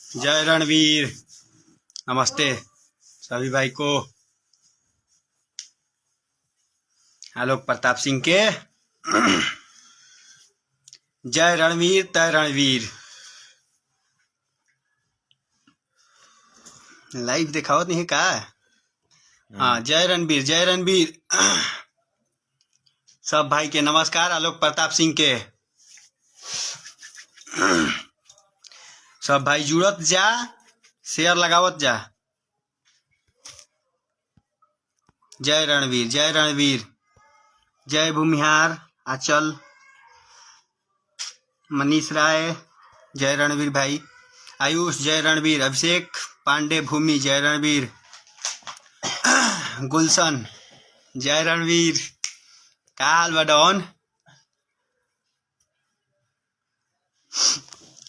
जय रणवीर। नमस्ते सभी भाई को। आलोक प्रताप सिंह के जय रणवीर, तय रणवीर। लाइव दिखावत नहीं का? हाँ, जय रणवीर, जय रणवीर। सब भाई के नमस्कार। आलोक प्रताप सिंह के सब भाई जुड़त जा, शेयर लगावत जा। जय रणवीर, जय रणवीर, जय भूमिहार आचल, मनीष राय, जय रणवीर भाई, आयुष जय रणवीर, अभिषेक पांडे भूमि जय रणवीर, गुलशन जय रणवीर। का हाल बा डॉन?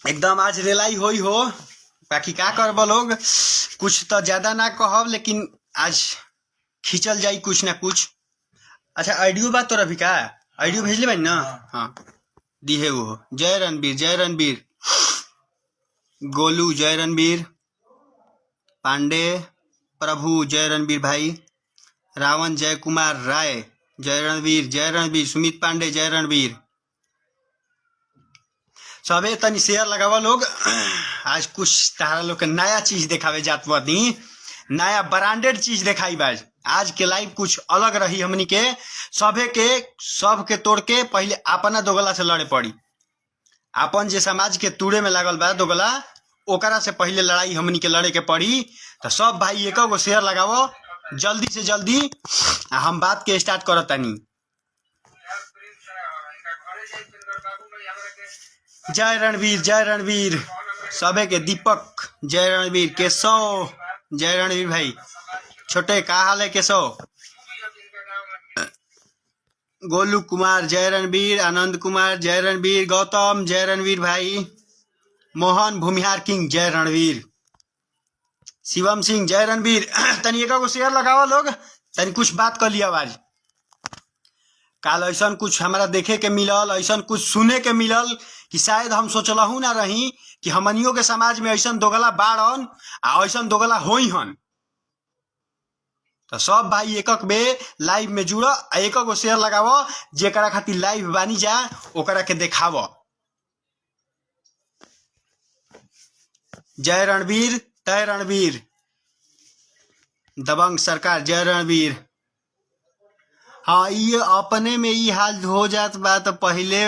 एकदम आज रेलाई होई हो। बाकी का करब लोग, कुछ तो ज्यादा ना कहब, लेकिन आज खींचल जाई कुछ ना कुछ। अच्छा, आइडियो बात तोरा भी का आइडियो भेजले बानी ना? हाँ, दिहे वो। जय रणवीर, जय रणवीर, गोलू जय रणवीर, पांडे प्रभु जय रणवीर भाई, रावण जय कुमार राय जय रणवीर, जय रणवीर, सुमित पांडे जय रणवीर। सबे तनी शेयर लगावा लोग। आज कुछ तारा लोग के नया चीज देखावे जात बानी, नया ब्रांडेड चीज देखाई बाज। आज के लाइव कुछ अलग रही हमनी के। सभे के सब के तोड़ के पहले अपना दोगला से लड़े पड़ी। अपन जे समाज के तूड़े में लागल बा दोगला, ओकरा से पहले लड़ाई हमनी के लड़े के पड़ी। तो सब भाई एक गो शेयर लगावो जल्दी से जल्दी, आ हम बात के स्टार्ट करत तानी। जय रणवीर, जय रणवीर सबे के। दीपक जय रणवीर, केशव जय रणवीर भाई, छोटे का हाल है केशव? गोलू कुमार जय रणवीर, आनंद कुमार जय रणवीर, गौतम जय रणवीर भाई, मोहन भूमिहार किंग जय रणवीर, शिवम सिंह जय रणवीर। तनी एक गो शेयर लगावा लोग, तनी कुछ बात कर लिया आज। काल ऐसा कुछ हमारा देखे के मिलल, ऐसा कुछ सुने के मिलल कि शायद हम सोचलहु ना रही कि हमनियों के समाज में ऐसा दोगला बाड़न आ ऐसा दोगला होई हन। तो सब भाई एकक बे लाइव में जुड़ आ एक गो शेयर लगाव, जेकरा खातिर लाइव बानी जा ओकरा के देखाव। जय रणवीर, तय रणवीर, दबंग सरकार जय रणवीर। हाँ, ये अपने में ई हाल हो जात बा तो पहले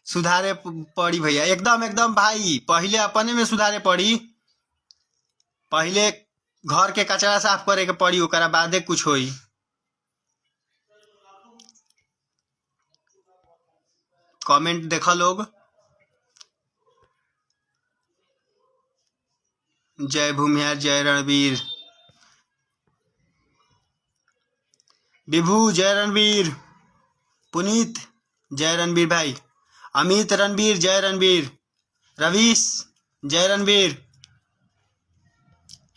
सुधारे पड़ी भैया। एकदम एकदम भाई, पहले अपने में सुधारे पड़ी, पहले घर के कचरा साफ करे के पड़ी, ओकरा बादे कुछ होई। कमेंट देखा लोग। जय भूमिहार, जय रणवीर, विभू जय रणवीर, पुनीत जय रणवीर भाई, अमित रणवीर जय रणवीर, रवीश जय रणवीर,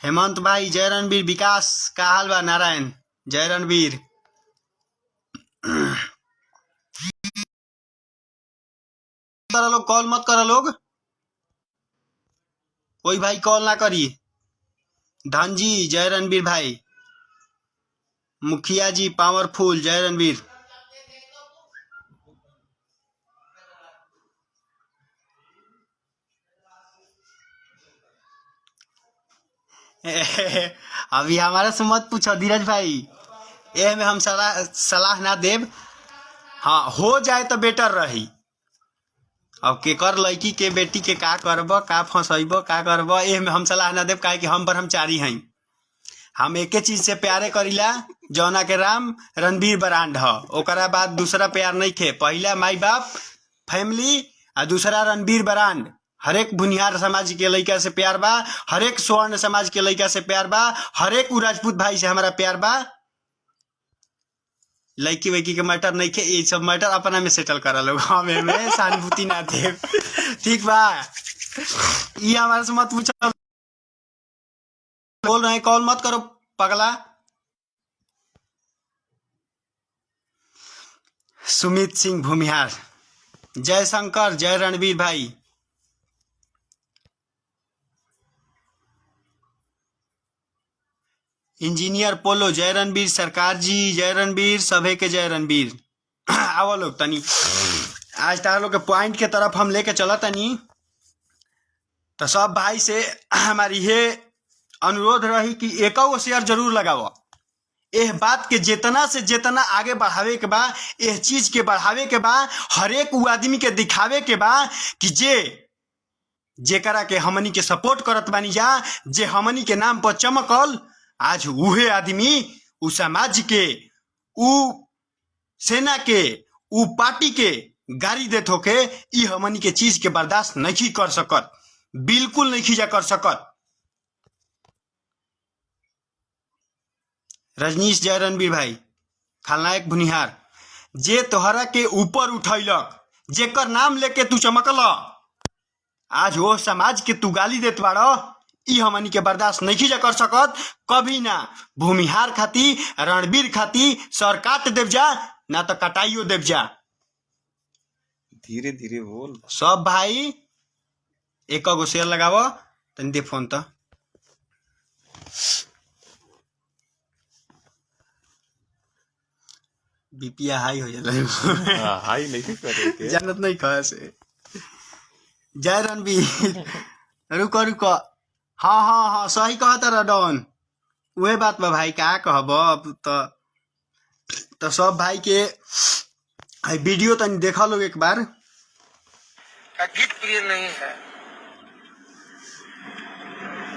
हेमंत भाई जय रणवीर, विकास का हाल बा, नारायण जय रणवीर। करा लोग, कॉल मत करा लोग, कोई भाई कॉल ना करी। धनजी जय रणवीर भाई, मुखिया जी पावरफुल जय रणवीर। अभी हमारा से मत पूछो धीरज भाई, ए में हम सलाह सलाह ना देब। हाँ, हो जाए तो बेटर रही। अब केकर लड़की के बेटी के का करब, का फंसैब, का करब, ए में हम सलाह ना देब, काहे कि हम ब्रह्मचारी हई। हम एके चीज से प्यारे करीला, जौना के राम रणवीर ब्रांड ह, ओकरा बाद दूसरा प्यार नहीं खे। पहला माई बाप फैमिली आ दूसरा रणवीर ब्रांड। हरेक भुनिहार समाज के लड़का से प्यार बा, हरेक स्वर्ण समाज के लड़का से प्यार बा, हरेक उ राजपूत भाई से हमारा प्यार बा। लड़की वैकी के मैटर नहीं खे, ये सब मैटर अपना में सेटल करा लोग, हमें में सहानुभूति ना दे। ठीक बा, ये हमारे से मत पूछो, बोल रहे हैं कॉल मत करो पगला। सुमित सिंह भूमिहार, जय शंकर, जय रणवीर भाई। इंजीनियर पोलो जय रणवीर, सरकार जी जय रणवीर, सभे के जय रणवीर। आवा लोग तनी आज तार लोग के पॉइंट के तरफ हम लेके चला तनी। तो सब भाई से हमारी ये अनुरोध रही कि एक शेयर जरूर लगाओ। एह बात के जितना से जितना आगे बढ़ावे के बा, एह चीज के बढ़ावे के बा, हरेक उ आदमी के दिखावे के बा कि जे जेकरा के हमनी के सपोर्ट करत बानी जा, जे हमनी के नाम पर चमकल, आज उहे आदमी उ समाज के, उ सेना के, उ पार्टी के गाली देत होके, इ हमनी के चीज के बर्दाश्त नहीं कर सकत, बिल्कुल नहीं जा कर सकत। रजनीश जय रणवीर भाई, खलनायक भुनिहार, जे तोहरा के ऊपर उठैलक, जेकर नाम लेके तू चमकल, आज वो समाज के तू गाली देत बाड़ो, इ हमनी के बर्दाश्त नहीं जा कर सकत कभी ना। भूमिहार खाती, रणवीर खाती सर काट देव जा, ना तो कटाइयो देव जा। धीरे धीरे बोल। सब भाई एक गो शेयर लगावो, तनी दे फोन तो। बीपीआ हाई हो जाला। हाँ, हाई नहीं करे के। जानत नहीं कहा से। जय रणवीर। रुको रुको, हाँ हाँ हाँ सही कहता रह डॉन, उहे बात बा भाई, का कहब अब तो सब भाई के आई वीडियो तनी देखा लोग एक बार। का गीत प्रिय नहीं है।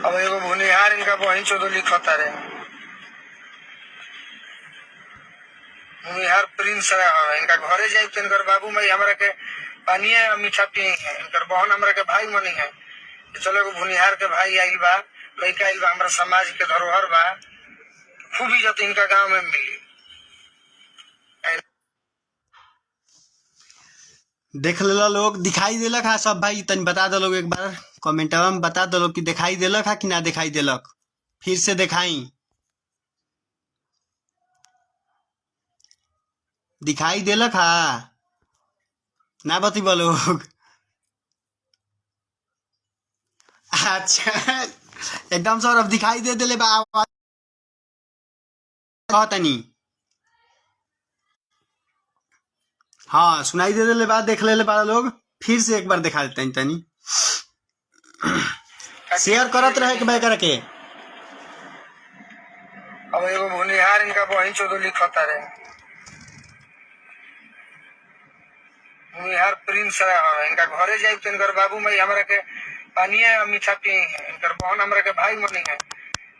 अब एगो भुनिहार इनका बहिन चौधरी लिखता रहे, भूमिहार प्रिंस रहे, इनका घरे जाए तो इनकर बाबू माई हमरा के पानी और मीठा पिए है, इनकर बहन हमरा के भाई मनी है। चलो एगो भुनिहार के भाई आइल बा, लड़का आइल बा, हमरा समाज के धरोहर बा, खूब इज्जत इनका गांव में मिली। देख लेला लोग, दिखाई देलक हा सब भाई, तनी बता दो लोग एक बार कमेंटवा में बता दो लोग कि दिखाई देलक हा कि ना दिखाई देलक, फिर से दिखाई, दिखाई देलक हा ना बतीबा लोग। अच्छा एकदम सौरभ दिखाई दे देले बा आवाज कहतनी, हाँ सुनाई दे देले बा, देख लेले बा लोग, फिर से एक बार दिखा देते हैं तनी। शेयर करत रहे के बैकर के। अब एगो भुनिहार इनका बहिन चौधरी लिखता रहे, भूमिहार प्रिंस रहे, इनका घरे जाए तो इनकर बाबू माई हमरा के पानी और मीठा पिए है, इनकर बहन हमरा के भाई मनी है।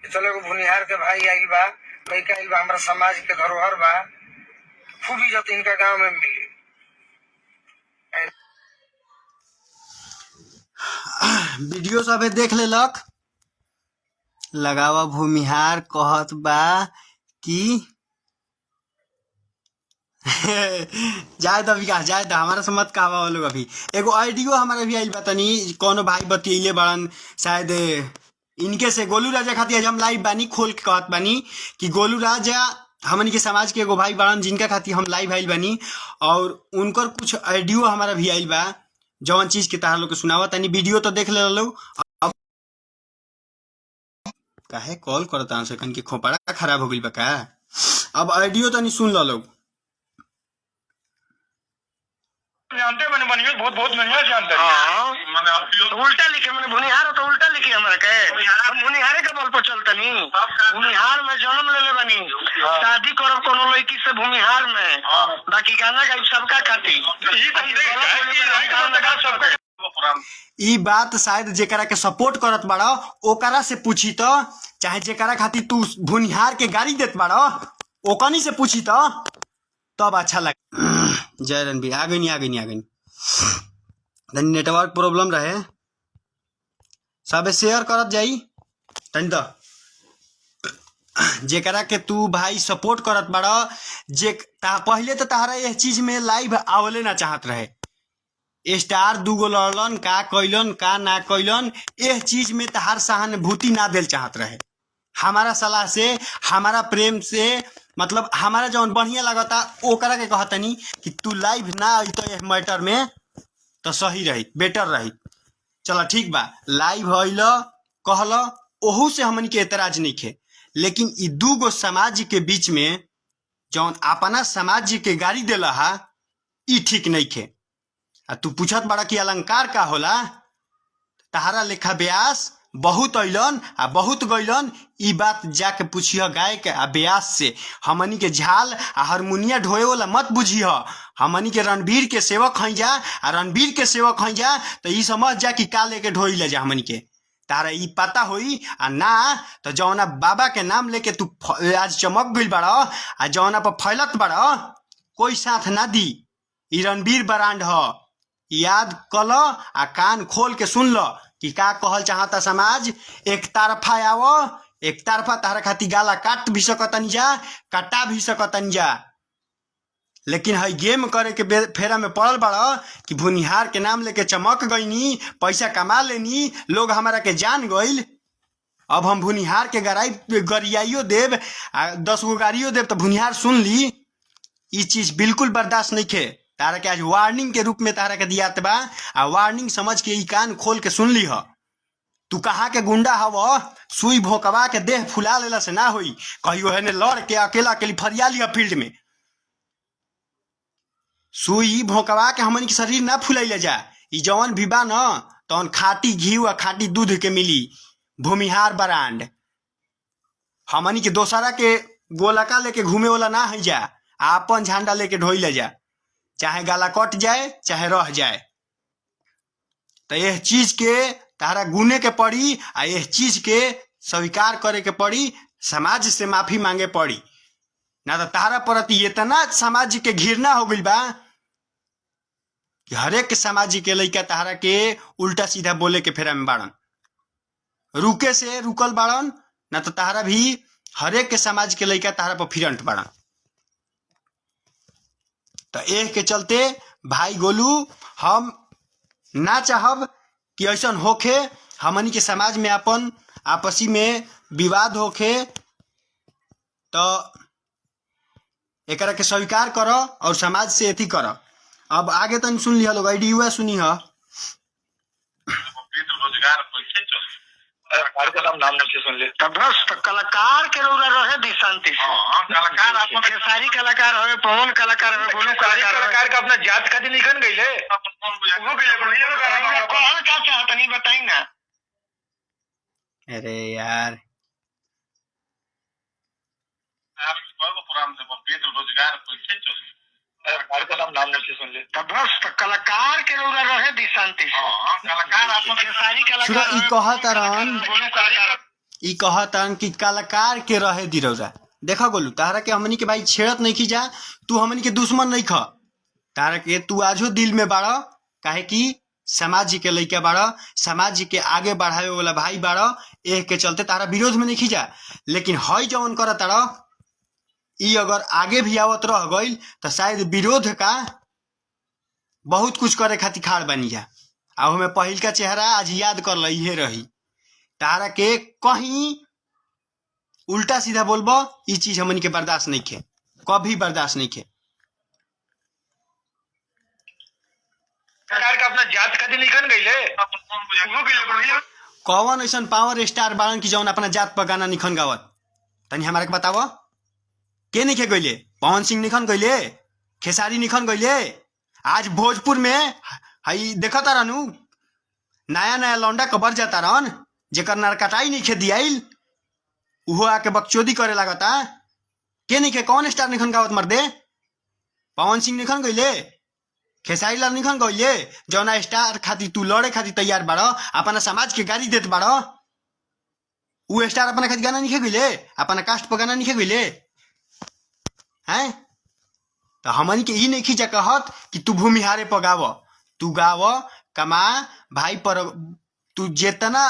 चलो एगो भुनिहार के भाई आइल बा, लड़का आइल बा, हमरा समाज के धरोहर बा, खूब इज्जत इनका गांव में मिली। वीडियो सब देख लेलक। लगावा भूमिहार कहत बा कि जाए तो विकास, जाए तो हमारा से मत कहवा वो लोग। अभी एगो आइडियो हमारा भी आइल बा, तनी कोनो भाई बतियले बड़न शायद इनके से, गोलू राजा खातिर आज हम लाइव बानी, खोल के कहत बानी कि गोलू राजा हमन के समाज के एगो भाई बड़न जिनका खातिर हम लाइव आइल बानी, और उनकर कुछ आइडियो हमारा भी आइल बा जवन चीज के तार लोग के सुनावा तनी। वीडियो तो देख ले लोग, अब काहे कॉल करता हूं से कन के खोपड़ा खराब हो गइल बा का। अब आइडियो तनी सुन लो लोग। जानते मैंने बनिया बहुत बहुत बढ़िया जानते हैं। हाँ। उल्टा लिखे मैंने भुनिहार तो उल्टा लिखे हमरा के, हम भुनिहारे के बल पर चलतनी, भूमिहार में जन्म लेले बनी, शादी करब कोनो लड़की से भूमिहार में, बाकी गाना गाइब सबका खाती। ई बात शायद जेकरा के सपोर्ट करत बाड़ा ओकरा से पूछी तो, चाहे जेकरा खातिर तू भुनिहार के गाली देत बाड़ा ओकनी से पूछी तो तब अच्छा लग। जय रणवीर, आ गई आ गई आ गई, तनी नेटवर्क प्रॉब्लम रहे, सब शेयर करत जाई तनी। तो जेकरा के तू भाई सपोर्ट करत बाड़ा, जे पहले तो तहरा यह चीज में लाइव आवले ना चाहत रहे, स्टार दूगो लड़लन का कैलन का ना कैलन, एह चीज में तहार सहानुभूति ना देल चाहत रहे। हमारा सलाह से, हमारा प्रेम से, मतलब हमारा जौन बढ़िया लगता ओकरा के कहतनी कि तू लाइव ना आई तो एह मैटर में तो सही रही, बेटर रही। चलो ठीक बा, लाइव होइल कहल ओहू से हमन के एतराज नहीं खे, लेकिन इ दू गो समाज के बीच में जौन अपना समाज के गाली देला हा, इ ठीक नइखे। आ तू पूछत बड़ा कि अलंकार का होला। तहारा लेखा ब्यास बहुत अइलन आ बहुत गइलन। इ बात जाके पूछिह गायक आ ब्यास से। हमनी के झाल आ हारमोनिया ढोए वाला मत बुझिह। हमनी के रणवीर के सेवक हई जा, आ रणवीर के सेवक हई जा तो इ समझ जा कि का लेके ढोई ले जा हमनी के। तारा इ पता होई आ ना तो जौना बाबा के नाम लेके तू आज चमक गइल बाड़ आ जौना पर फैलत बाड़, कोई साथ ना दी। इ रणवीर ब्रांड ह, याद कल आ कान खोल के सुन ल कि का कहल चाहता समाज। एक तरफा आव, एक तरफा तारा खाती गाला काट भी सकतनी जा, काटा भी सकतनी जा, लेकिन हई गेम करे के फेरा में पड़ल बाड़ कि भुनिहार के नाम लेके चमक गईनी, पैसा कमा लेनी, लोग हमारा के जान गइल, अब हम भुनिहार के गराई गरियाइयो देब आ 10 गो गाड़ियों देब तो भुनिहार सुन ली। इ चीज बिल्कुल बर्दाश्त नहीं खे। तारा के आज वार्निंग के रूप में तारा के दियात बा, आ वार्निंग समझ के ई कान खोल के सुन ली ह। तू कहाँ के गुंडा हव, सुई भोंकवा के देह फुला लेला से ना होई, कहियो है ने लड़ के अकेला अकेली फरिया लिह फील्ड में। सुई भोंकवा के हमन के शरीर ना फुलैले जा। ई जवन भी बा न तवन खाटी घी आ खाटी दूध के मिली भूमिहार ब्रांड। हमनी के दोसरा के गोलका लेके घूमे वाला ना है जा, आपन झंडा लेके ढोइले जा, चाहे गाला कट जाए चाहे रह जाए। तो यह चीज के तारा गुने के पड़ी आ यह चीज के स्वीकार करे के पड़ी, समाज से माफी मांगे पड़ी। ना तो तारा प्रति इतना समाज के घृणा हो गइल बा कि हरेक समाज के लइका तारा के उल्टा सीधा बोले के फेरा में बाड़न, रुके से रुकल बाड़न, ना तो तारा भी हरेक के समाज के लइका तारा पर फिरंट बाड़न। तो एह के चलते भाई गोलू, हम ना चाहब कि ऐसा होखे हमनी के समाज में अपन आपसी में विवाद होखे, तो एकरा के स्वीकार करो और समाज से अथी करो। अब आगे तनी सुन लिह लोग, आईडी हुआ सुनी ह। रोजगार कैसे चली? नाम नहीं सुन ले। तब बस तो कलाकार के रौरा रहे दी शांति से। कलाकार अपन खेसारी कलाकार हवे, पवन कलाकार हवे, गोलू कलाकार हवे। कलाकार का अपना जात खातिर निकल गईले। वो गइले, कहल का चाहत नहीं बताई ना। अरे यार रोजगार कैसे चली? नाम नहीं सुन ले। तब बस तो कलाकार के रौरा रहे दी शांति से। कलाकार अपन खेसारी सुनो, कलाकार ई हवे, कहत रहन, गोलू कलाकार। ई कहतन कि कलाकार के रहे दी रौरा। देखा गोलू, तारा के हमनी के भाई छेड़त नहीं की जा, तू हमनी के दुश्मन नहीं ख, तारा के तू आजो दिल में बाड़, काहे कि समाज के लइका बाड़, समाज के आगे बढ़ावे वाला भाई बाड़, एह के चलते तारा विरोध में नहीं खींचा। लेकिन हई जवन कर तारा, ई अगर आगे भी आवत रह गइल तो शायद विरोध का बहुत कुछ करे खातिर खाड़ बनी जा। आ हमें पहिल का चेहरा आज याद कर ल, इहे रही। तारा के कहीं उल्टा सीधा बोलबो, ई चीज हमन के बर्दाश्त नहीं खे, कभी बर्दाश्त नहीं खे। कलाकार का अपना जात खातिर निकल गईले। वो गइले, कौन ऐसा पावर स्टार बाड़न की जौन अपना जात पर गाना निखन गावत, तनी हमारा के बताव। के नहीं गईले? पवन सिंह निखन गईले, खेसारी निखन गईले। आज भोजपुर में हई देखता रहनु, नया नया लौंडा कबर जाता रहन, जेकर नरकटाई नहीं खे दियाइल, उहो आके बकचोदी करे लागता। के नहीं खे? कौन स्टार निखन गावत मर्दे? पवन सिंह निखन गईले, खेसारी लाल निखन गईले। जौना स्टार खातिर तू लड़े खातिर तैयार बाड़, अपना समाज के गाली देत बाड़, उ स्टार अपना खातिर गाना निखे गईले, अपना कास्ट पर गाना निखे गईले हैं? तो हमन के ई नहीं खींचा कहत कि तू भूमिहारे पर गाव, तू गाव कमा भाई, पर तू जितना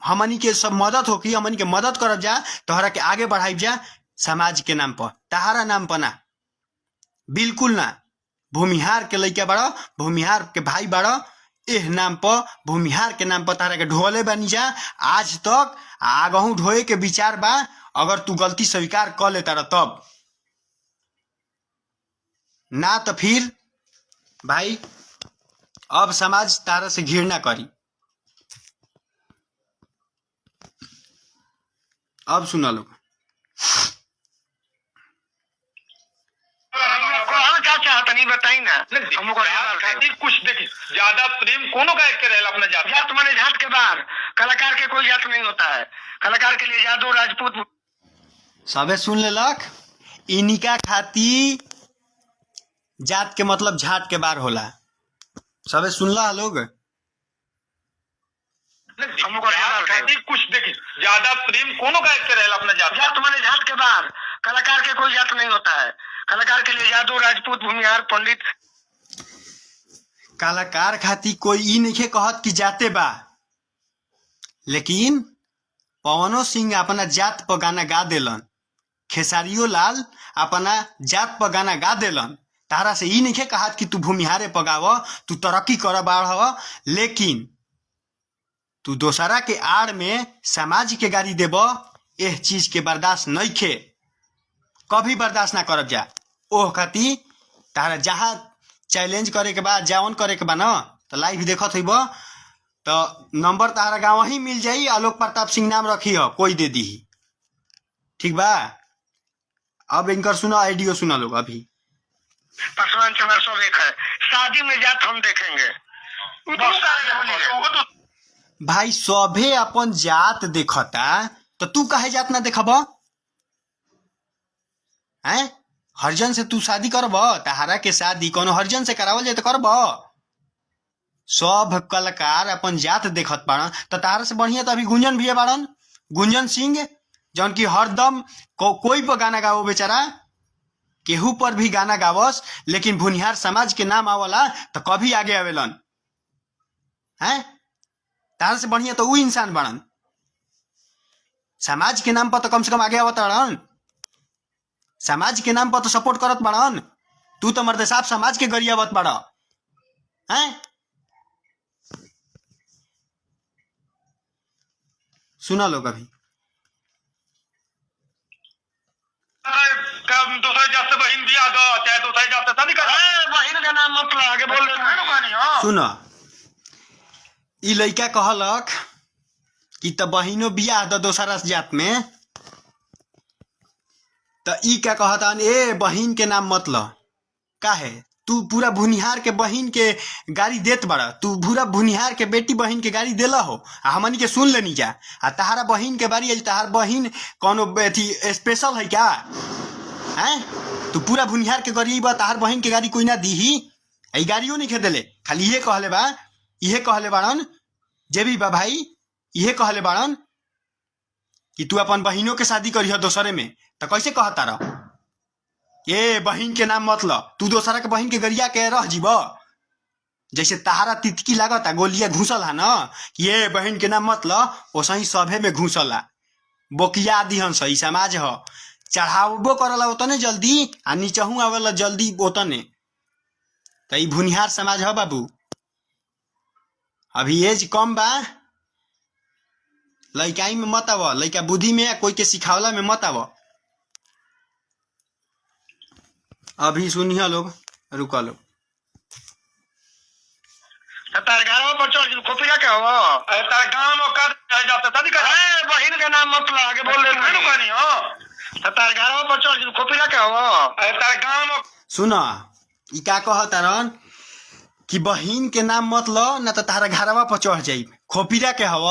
हमनी के सब मदद होकी हमनी के मदद करब जा, तोहरा के आगे बढ़ाइब जा समाज के नाम पर, तहारा नाम पर ना, बिल्कुल ना। भूमिहार के लइका बाड़, भूमिहार के भाई बाड़, एह नाम पर, भूमिहार के नाम पर तहरा के ढोले बनी जा आज तक, आगहू ढोए के विचार बा। अगर तू गलती स्वीकार कर लेता रह तब ना, तो फिर भाई अब समाज तारा से घृणा करी। अब सुना लोग। कहल का चाहत नहीं बताई ना, हम ओकर जवाब देब। खातिर कुछ देखी ज्यादा प्रेम कोनो गायक के रहेला अपना जात। जात माने जात के बाहर कलाकार के कोई जात नहीं होता है। कलाकार के लिए यादव, राजपूत। सबे सुन लेलक। इनिका खाती जात के मतलब झाट के बार होला। सबे सुनला लोग। हम ओकर जवाब देब। खातिर कुछ देखी ज्यादा प्रेम कोनो गायक के रहेला अपना जात। जात माने जात के बाहर कलाकार के कोई जात नहीं होता है। कलाकार के लिए यादव, राजपूत, भूमिहार, पंडित। कलाकार खाती कोई ई नइखे कहत कि जाते बा, लेकिन पवनो सिंह अपना जात पर गाना गा देलन, खेसारियो लाल अपना जात पर गाना गा देलन। तारा से ई नइखे कहत कि तू भूमिहारे पर गाव, तू तरक्की कर बाढ़, लेकिन तू दोसरा के आड़ में समाज के गाली देब, एह चीज के बर्दाश्त नइखे, कभी बर्दाश्त ना करब जा। ओह खाती तारा जहाँ चैलेंज करे के बा, जावन करे के बा न, तो लाइव देखत होइब तो नंबर तारा गाँव ही मिल जाई। आलोक प्रताप सिंह नाम रखी हो, कोई दे दी, ठीक बा। अब इनकर सुना, आइडियो सुना लोग अभी। पासवान, चमार सब एक है। शादी में जात हम देखेंगे। बस, बोलिए। भाई सभे अपन जात देखता तो तू काहे जात ना देखब? हैं, हरजन से तू शादी करब? तहारा के शादी कोनो हरजन से करावल जाए तो करब? सब कलाकार अपन जात देखत बाड़न तो तारा से बढ़िया तो अभी गुंजन भी बाड़न, गुंजन सिंह जौन की हरदम कोई पर गाना गावो, बेचारा केहू पर भी गाना गावस, लेकिन भुनिहार समाज के नाम आवला तो कभी आगे आवेलन। हैं, तारा से बढ़िया तो ऊ इंसान बाड़न, समाज के नाम पर तो कम से कम आगे आवत बाड़न, समाज के नाम पर तो सपोर्ट करत बाड़न। तू तो मर्द साहब समाज के गरियावत बाड़। हैं, सुना लोग अभी। दूसरे जात से बहिन बियाह दो, चाहे दूसरे जात से शादी कर। ए, बहिन का नाम मत ला, आगे बोल। सुन, ई लइका कहलक कि त बहिनो बियाह द दोसरा जात में, त ई का कहतन, ए बहिन के नाम मत ल। काहे तू पूरा भुनिहार के बहिन के गाड़ी देत बाड़ा? तू पूरा भुनिहार के बेटी बहिन के गाड़ी देला हो आ हमनी के सुन लेनी जा, आ तहारा बहिन के बारी आई, तहार बहिन कोनो अथी स्पेशल है क्या? हैं, तू पूरा भुनिहार के गरीब बा, तहार बहिन के गाड़ी कोई ना दीही। ई गाड़ियों नहीं खेदेले, खाली इहे कहले बा, इहे कहले बाड़न जे भी बा भाई, इहे कहले बाड़न कि तू अपन बहिनों के शादी करिह दोसरे में, तो कैसे कहता रह ए बहिन के नाम मत ल? तू दोसरा के बहिन के गरिया के रह जीब? जैसे तहारा तितकी लागता गोलिया घुसल है न कि ए बहिन के नाम मत ल, ओसही सभे में घुसला बोकिया दिहन। सही समाज ह, चढ़ावबो करला ओतने जल्दी आ नीचहू आवेला जल्दी ओतने। त ई भुनिहार समाज ह बाबू। अभी एज कम बा, लइकाई में मत आव, लइका बुद्धि में आ कोई के सिखावला में मत आव। अभी सुनिए लोग, रुका लोग। तार घरवा पर चढ़ जिन खोपिया के हवा। अरे तार गांव में कर जाते शादी कर। ए, बहिन का नाम मत ला, आगे बोल। कहानी हो। तार घरवा पर चढ़ जिन खोपिया के हवा। अरे तार गांव में सुन, ई का कहतारन कि बहिन के नाम मत ल ना तो तारा घरवा पर चढ़ जाई, खोपिरा के हव।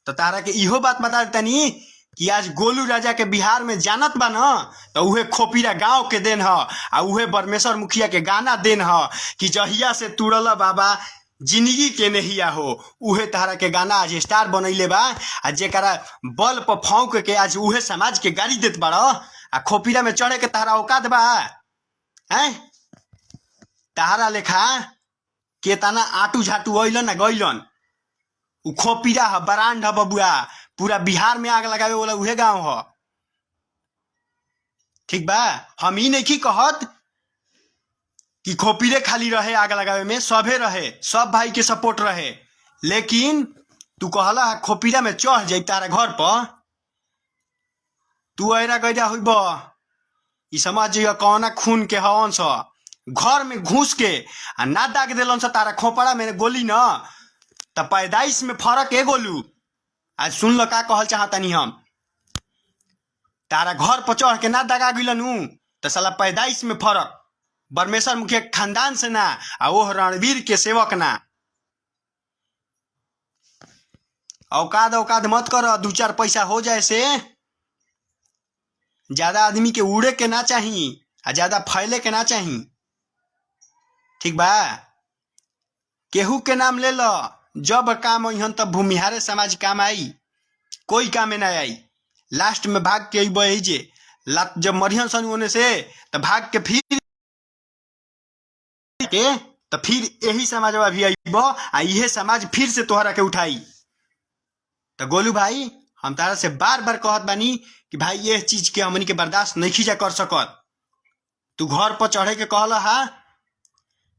तो तारा के इहो बात बता देतनी कि आज गोलू राजा के बिहार में जानत बा न, तो उहे खोपिरा गांव के देन ह आ उहे बरमेश्वर मुखिया के गाना देन ह कि जहिया से तुड़ल बाबा जिंदगी के नहिया हो, उहे तारा के गाना आज स्टार बनैले बा। आ जेकरा बल पर फौंक के आज उहे समाज के गाली देत बाड़, आ खोपिरा में चढ़े के तारा औकात बा? हैं, तारा लेखा केतना आटू झाटू अइलन आ गइलन। उ खोपिरा ह, ब्रांड ह बबुआ, पूरा बिहार में आग लगावे वाला उहे गांव ह। ठीक बा, हम ई नहीं कहत कि खोपिरे खाली रहे आग लगावे में, सभे रहे, सब भाई के सपोर्ट रहे, लेकिन तू कहला खोपिरा में चढ़ जाई तारा घर पर, तू ऐरा गैरा होइब। ई समझ जइह कौना खून के हवन स घर में घुस के आ ना दाग देलन स तारा खोपड़ा में गोली न, त पैदाइश में फर्क ए गोलू। आज सुन ल का कहल चाहतनी हम। तारा घर पर चढ़ के ना दगा गिलन उ त साला पैदाइश में फरक, बरमेश्वर मुखिया के खानदान से ना आ ओह रणवीर के सेवक ना। औकात औकात मत कर, दू चार पैसा हो जाए से ज्यादा आदमी के उड़े के ना चाही आ ज्यादा फैले के ना चाही, ठीक बा? केहू के नाम ले ल, जब काम अइहन तब भूमिहारे समाज काम आई, कोई काम में ना आई। लास्ट में भाग के अइब जे लात जब मरिहन सन ओने से त भाग के फिर के त फिर यही समाजवा भी अइब आ इहे समाज फिर से तोहरा के उठाई। त गोलू भाई, हम तारा से बार बार कहत बानी कि भाई ये चीज के हमनी के बर्दाश्त नहीं जा कर सकत। तू घर पर चढ़े के कहल हा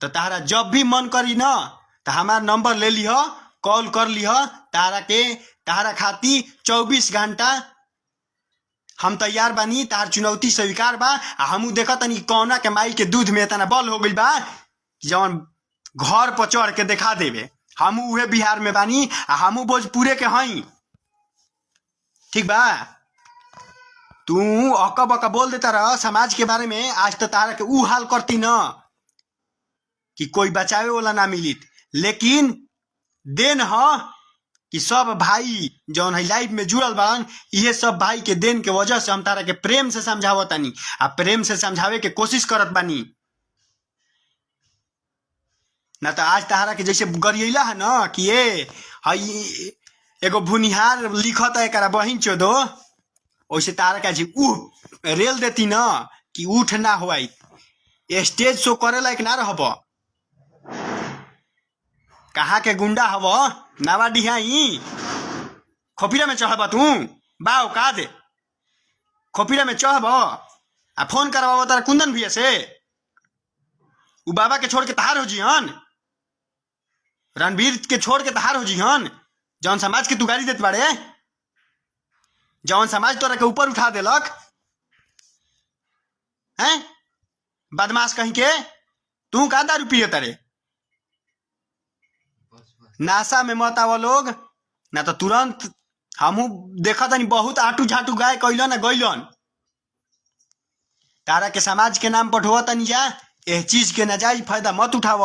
त तारा जब भी मन करी न त हमार नंबर ले लिह, कॉल कर लिह, तारा के तारा खाती 24 घंटा हम तैयार बानी, तार चुनौती स्वीकार बा। आ हमू देखत तनी कौना के माई के दूध में इतना बल हो गइल बा कि जवन घर पर चढ़ के देखा देवे। हमू उहे बिहार में बानी आ हमू भोजपुरे के हई, ठीक बा? तू अक्का बक्का बोल देता रह समाज के बारे में, आज तो तारा के ऊ हाल करती न कि कोई बचावे वाला ना मिलित। लेकिन देन ह कि सब भाई जौन है लाइफ में जुड़ल बाड़न, इहे सब भाई के देन के वजह से हम तारा के प्रेम से समझावतानी आ प्रेम से समझावे के कोशिश करत बानी ना। तो आज तारा के जैसे गरियला है न कि ए हई एगो भुनिहार लिखत है एकरा बहिन चोदो, ओइसे तारा के जी ऊ रेल देती न कि उठ ना होई, स्टेज शो करे लायक ना रहब। कहाँ के गुंडा हव नावा डिहाई खोपिरा में चढ़ब तू बा औकात खोपिरा में चढ़ब आ फोन करवाब तारा कुंदन भैया से, उ बाबा के छोड़ के तहार हो जिहन, रणवीर के छोड़ के तहार हो जिहन, जौन समाज के तू गाली देत बाड़े, जौन समाज तोरा के ऊपर उठा देलक हैं बदमाश कहीं के, तू का दारू पिए तारे? नासा में मत आवा लोग ना तो तुरंत हमू देखा तनी बहुत आटू झाटू गाय कैलन आ गइलन। तारा के समाज के नाम पर ढोआ तनी जा, एह चीज के नाजायज फायदा मत उठाव।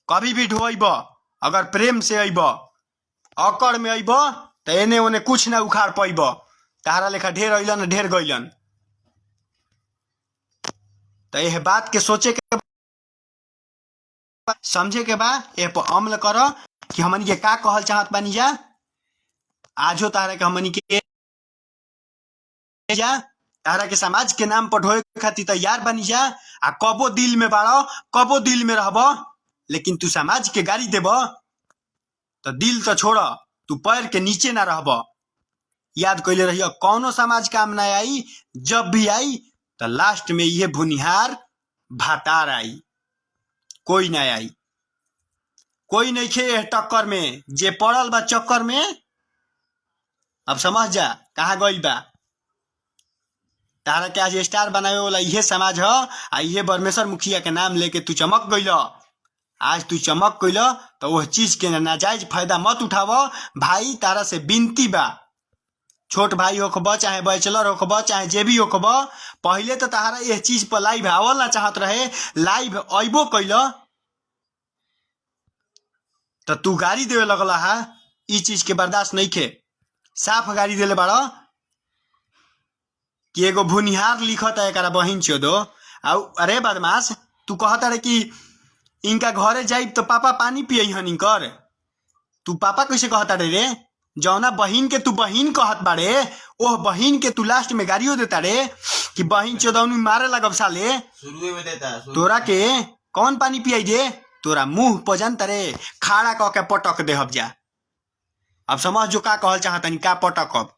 कभी भी ढोइब अगर प्रेम से अइब, अकड़ में अइब त एने ओने कुछ ना उखाड़ पैब। तारा लेखा ढेर अइलन ढेर गइलन। त एह बात के सोचे के समझे के बा, एह पर अमल कर कि हमनी के का कहल चाहत बानी जा। आजो तारा के हमनी के जा तारा के समाज के नाम पर ढोए खातिर तैयार बानी जा। आ कबो दिल में बाड़ो, कबो दिल में रहब, लेकिन तू समाज के गाली देब तो दिल तो छोड़, तू पैर के नीचे ना रहब। याद कैले रहियो, कौनो समाज काम ना आई, जब भी आई तो लास्ट में ये भुनिहार भातार आई, कोई ना आई, कोई नहीं खे एह टक्कर में, जे पड़ल बा चक्कर में। अब समझ जा कहाँ गइल बा। तारा के आज स्टार बनावे वाला इहे समाज ह आ इहे बरमेश्वर मुखिया के नाम लेके तू चमक गइल। आज तू चमक गइल तो वह चीज के नाजायज फायदा मत उठाव भाई। तारा से विनती बा, छोट भाई होखब चाहे बैचलर होखब चाहे जे भी होखब, पहिले तो तारा यह चीज पर लाइव आवल ना चाहत रहे, लाइव अइबो कैल तो तू गाड़ी देवे लगल हा। ई चीज के बर्दाश्त नहीं खे, साफ गाड़ी देले बाड़ कि एगो भुनिहार लिखत है एकरा बहिन चोदो। आ अरे बदमाश, तू कहता रे कि इनका घरे जाइब तो पापा पानी पियई हन इनकर, तू पापा कैसे कहता रे रे? जौना बहिन के तू बहिन कहत बाड़े, ओह बहिन के तू लास्ट में गाड़ियों देता रे कि बहिन चोदौनी मारे लगब साले। शुरुए में देता है, शुरू। तोरा के कौन पानी पियाई दे? तोरा मुंह पजन तरे खाड़ा क के पटक देहब जा। अब समझ जो का कहल चाहतनी, का पटकब?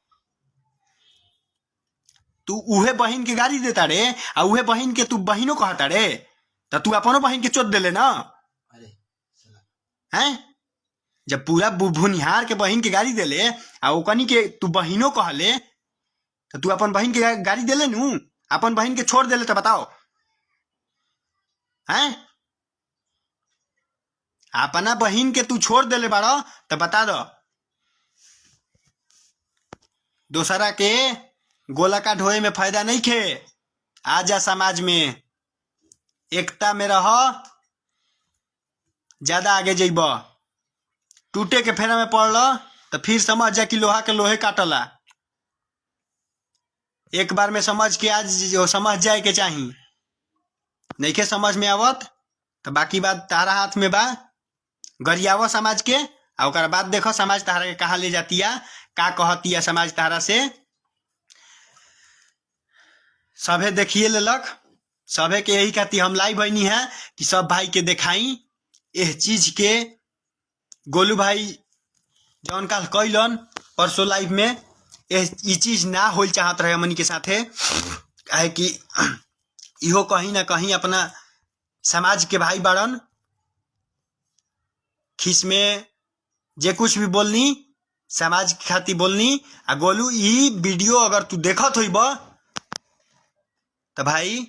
तू उहे बहिन के गाड़ी देता रे आ उहे बहिन के तू बहिनो कहता रे, त तू अपनो बहिन के चोट देले ना। अरे साला। हैं? जब पूरा भुनिहार के बहिन के गाड़ी देले आ ओकनी के तू बहिनो कहले, त तू अपन बहिन के गाड़ी देले नू, अपन बहिन के छोड़ देले त बताओ हैं? अपना बहिन के तू छोड़ देले बाड़ा त बता दो। दोसरा के गोला का ढोए में फायदा नहीं खे। आजा समाज में, एकता में रह, ज्यादा आगे जइब। टूटे के फेरा में पड़ल तो फिर समझ जा कि लोहा के लोहे काटला। एक बार में समझ के आज जो समझ जाए के चाही, नइखे समझ में आवत तो बाकी बात तारा हाथ में बा। गरियाव समाज के आ ओकरा बाद देखो समाज तारा के कहाँ ले जातिया, का कहतिया समाज तारा से। सभे देखिए लेलक, सभे के यही खातिर हम लाइव बनी है कि सब भाई के देखाई एह चीज के। गोलू भाई जौन काल कैलन परसों लाइव में, एह ई चीज ना होल चाहत रहे हमनी के साथे, काहे कि इहो कहीं ना कहीं अपना समाज के भाई बाड़न। खिस में जे कुछ भी बोलनी समाज के खातिर बोलनी। आ गोलू ई वीडियो अगर तू देखत होइब तो भाई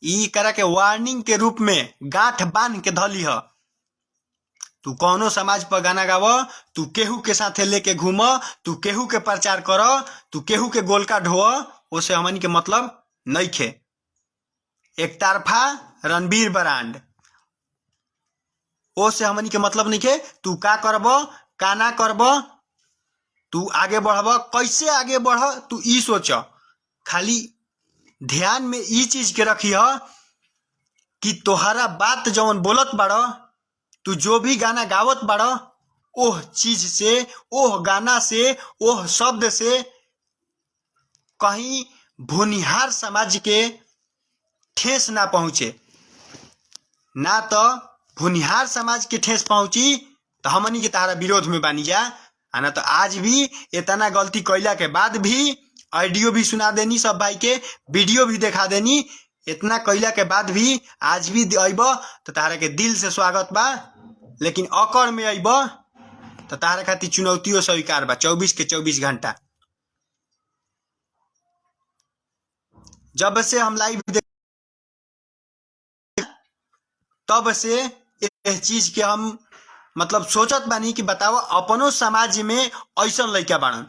ई करा के वार्निंग के रूप में गांठ बांध के धली ह। तू कौनो समाज पर गाना गाव, तू केहू के साथे लेके घूम, तू केहू के प्रचार कर, तू केहू के गोलका ढोअ, ओसे हमन के मतलब नहीं खे। एक तरफा रणबीर ब्रांड, ओसे हमन के मतलब नहीं खे। तू का करब का ना करब, तू आगे बढ़ब कैसे आगे बढ़, तू ई सोच। खाली ध्यान में ई चीज के रखी ह कि तोहरा बात जवन बोलत बाड़, तू जो भी गाना गावत बाड़, ओह चीज से, ओह गाना से, ओह शब्द से कहीं भूनिहार समाज के ठेस ना पहुँचे। ना तो भूनिहार समाज के ठेस पहुँची तो हमनी के तारा विरोध में बानी जा, आ ना तो आज भी इतना गलती कैला के बाद भी ऑडियो भी सुना देनी सब भाई के, वीडियो भी देखा देनी, इतना कैला के बाद भी आज भी अइब तो तारा के दिल से स्वागत बा, लेकिन अकड़ में अइब तो तारा खातिर चुनौतियों स्वीकार बा 24 के 24 घंटा। जब से हम लाइव देख तब से एह चीज के हम मतलब सोचत बानी कि बताओ अपनो समाज में ऐसन लइका बाड़न,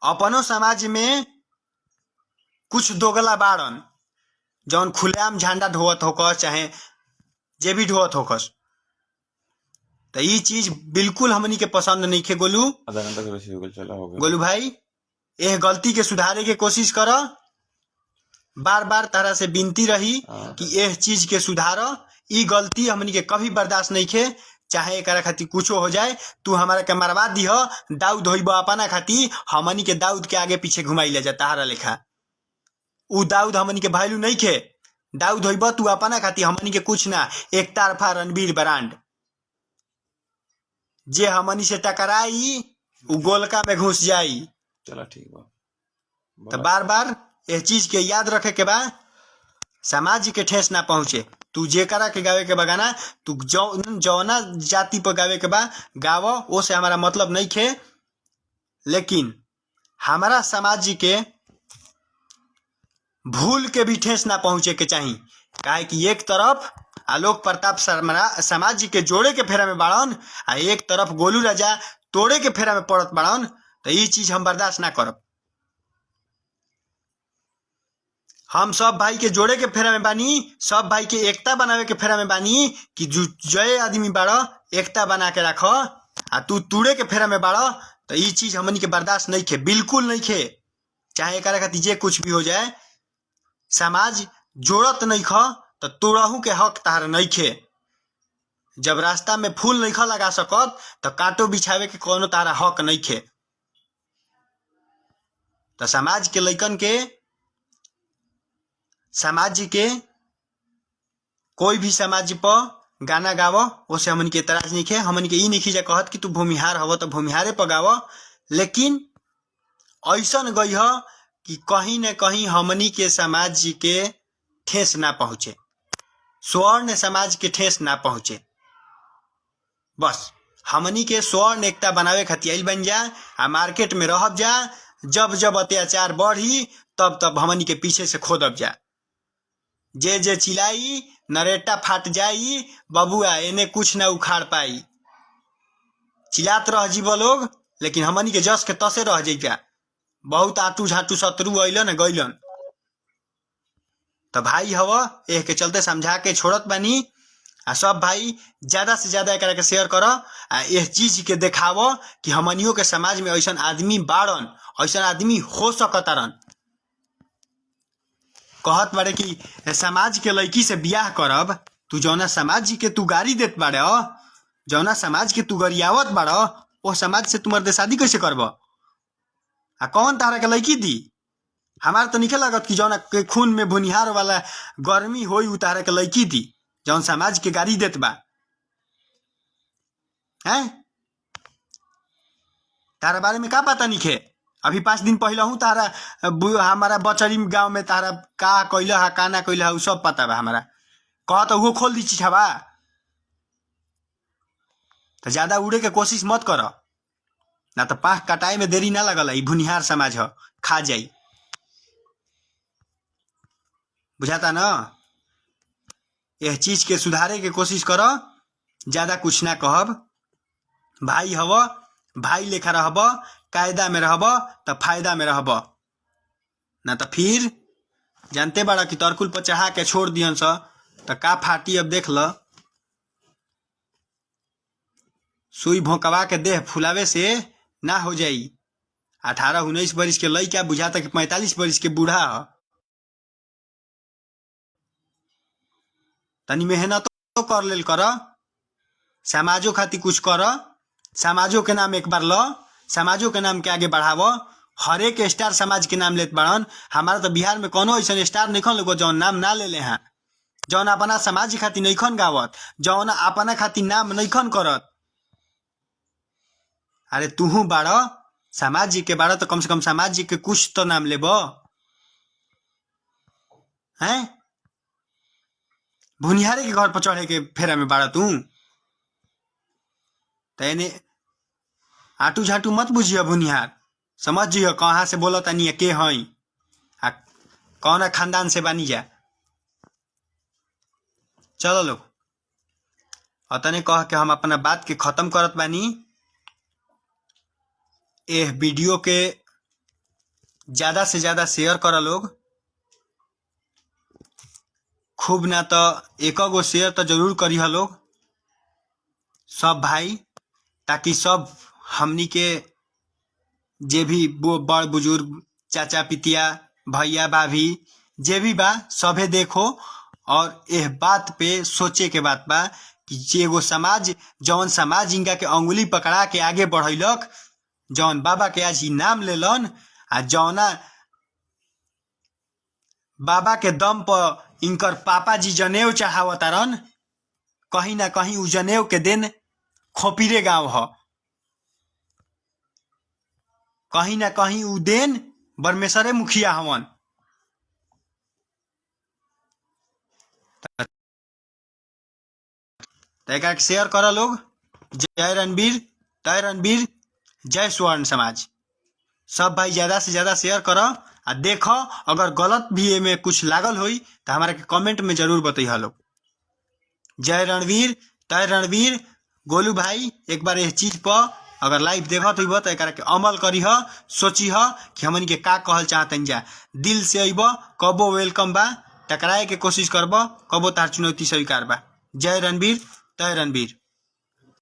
अपनो समाज में कुछ दोगला बाड़न जौन खुलेआम झंडा ढोवत होकस, चाहे जे भी ढोवत होकस। तो ई चीज बिल्कुल हमनी के पसंद नहीं खे गोलू। आधा घंटा से बेसी हो गइल, चला हो गइल। गोलू भाई एह गलती के सुधारे के कोशिश कर। बार बार तारा से विनती रही हाँ। कि एह चीज के सुधार, ई गलती हमनी के कभी बर्दाश्त नहीं खे, चाहे एकरा खातिर कुछो हो जाए। तू हमारा के मरवा दीह, दाऊद होइब अपना खातिर, हमनी के दाऊद के आगे पीछे घुमाई ले जा तारा लेखा। उ दाऊद हमनी के वैल्यू नहीं खे, दाऊद होइब तू अपना खातिर, हमनी के कुछ ना। एक तरफा रणबीर ब्रांड, जे हमनी से टकराई उ गोलका में घुस जाई। चला ठीक बा। तो बार बार एह चीज के याद रखे के बा, समाज के ठेस ना पहुंचे। तू जेकरा के गावे के बा गाना, तू जौना जाति पर गावे के बा गाव, ओ से हमारा मतलब नहीं खे, लेकिन हमारा समाज के भूल के भी ठेस ना पहुंचे के चाही। काहे कि एक तरफ आलोक प्रताप शर्मा समाज के जोड़े के फेरा में बाड़न आ एक तरफ गोलू राजा तोड़े के फेरा में पड़त बाड़न, तो ई चीज हम बर्दाश्त ना करब। हम सब भाई के जोड़े के फेरा में बानी, सब भाई के एकता बनावे के फेरा में बानी कि जय आदमी बाड़ एकता बना के रख, आ तू तूड़े के फेरा में बाड़, तो ई चीज हमनी के बर्दाश्त नहीं खे, बिल्कुल नहीं खे। चाहे एकरा खातिर जे कुछ भी हो जाए, समाज जोड़त नहीं ख तो तोड़हू के हक तार नहीं खे। जब रास्ता में फूल नहीं ख लगा सकत तो कांटो बिछावे के कोनो तारा हक नहीं खे। तो समाज के लइकन के, समाज के कोई भी समाज पर गाना गाव, ओसे हमन के एतराज नहीं खे। हमन के ई नहीं जा कहत कि तू भूमिहार हव तो भूमिहारे पर गाव, लेकिन ऐसन गई ह कि कहीं न कहीं हमनी के समाज के ठेस ना पहुँचे, स्वर्ण समाज के ठेस ना पहुँचे। बस हमनी के स्वर्ण एकता बनावे खातिर आइल बन जा आ मार्केट में रहब जा। जब जब अत्याचार बढ़ी तब तब हमनी के पीछे से खोदब जा। जे जे चिलाई नरेटा फाट जाई, बबुआ एने कुछ ना उखाड़ पाई। चिलात रह जीव लोग, लेकिन हमनी के जस के तसे रह जाइबा। बहुत आटू झाटू शत्रु अइलन गइलन। तो भाई हव, एह के चलते समझा के छोड़त बानी। आ सब भाई ज्यादा से ज्यादा एकरा के शेयर कर आ एह चीज के देखाव कि हमनियों के समाज में ऐसन आदमी बाड़न, ऐसन आदमी हो सकतारन। कहत बाड़े कि समाज के लड़की से बियाह करब, तू जौना समाज के तू गारी देत बाड़े, जौना समाज के तू गरियावत बाड़, ओ समाज से तू मर्दे शादी कैसे करब? आ कौन तारा के लड़की दी? हमार तो निके लागत कि जौना के खून में भुनिहार वाला गर्मी होई उ तारा के लड़की दी, जौन समाज के गारी देत बा। हैं तारा बारे में का पता निखे? अभी 5 दिन पहले हूँ तारा हमारा बचरी गांव में तारा का कैला हा का ना कैला हा उ सब पता बा हमारा। कह तो वो खोल दी चिठवा। तो ज्यादा उड़े के कोशिश मत कर, ना तो पाख कटाए में देरी ना लगल। ई भुनिहार समाज ह, खा जाई। बुझाता ना? यह चीज के सुधारे के कोशिश कर, ज्यादा कुछ ना कहब। भाई हव, भाई लेखा रहब, कायदा में रहब त फायदा में रहब, ना तो फिर जानते बाड़ा कि तरकुल पर चढ़ा के छोड़ दिहन स त का फाटी। अब देख ल, सुई भोंकवा के देह फुलावे से ना हो जाई। 18-19 बरिस के लइका बुझाता कि 45 बरिस के बूढ़ा ह। तनी मेहनत तो कर लेल कर, समाजो खातिर कुछ कर, समाजो के नाम एक बार ल, समाजो के नाम के आगे बढ़ाव। हरेक स्टार समाज के नाम लेत बाड़न। हमारा तो बिहार में कोनो ऐसन स्टार नइखन लोग जौन नाम ना लेले हैं, जौन अपना समाज खातिर नइखन गावत, जौन अपना खातिर नाम नइखन करत। अरे तुहू बाड़ समाज के बाड़ तो कम से कम समाज के कुछ तो नाम लेब। हैं भुनिहारे के घर पर चढ़े के फेरा में बाड़ा तू। त एने आटू झाटू मत बुझिय भुनिहार, समझ जिय कहाँ से बोलत तानी के हई आ कौना खानदान से बानी जा। चलो लोग, अतने कह के हम अपना बात के खत्म करत बानी। एह वीडियो के ज्यादा से ज्यादा शेयर कर लोग, खूब ना तो एक गो शेयर तो जरूर करी लोग सब भाई, ताकि सब हमनी के जे भी बड़ बुजुर्ग चाचा पितिया भैया भाभी जे भी बा सभे देखो। और एह बात पे सोचे के बात बा कि जे एगो समाज जौन समाज इनका के अंगुली पकड़ा के आगे बढ़ैलक, जौन बाबा के आज ही नाम लेलन आ जौना बाबा के दम पर इनकर पापा जी जनेऊ चढ़ावतारन, कहीं ना कहीं उ जनेऊ के दिन खोपीरे गांव ह, कहीं ना कहीं उ देन बरमेसरे मुखिया हवन। त एकरा के शेयर कर लोग। जय रणवीर, जय रणवीर, जय स्वर्ण समाज। सब भाई ज्यादा से ज्यादा शेयर कर आ देख, अगर गलत भी एमे कुछ लागल होई तो हमारा के कमेंट में जरूर बतैह लोग। जय रणवीर, जय रणवीर। गोलू भाई एक बार इस चीज पर अगर लाइव देखत होइब तो एकरा के अमल करीह, सोचीह कि हमन के का कहल चाहतन जा। दिल से अइब कबो welcome बा, टकराए के कोशिश करब कबो तार चुनौती स्वीकार बा। जय रणवीर, जय रणवीर।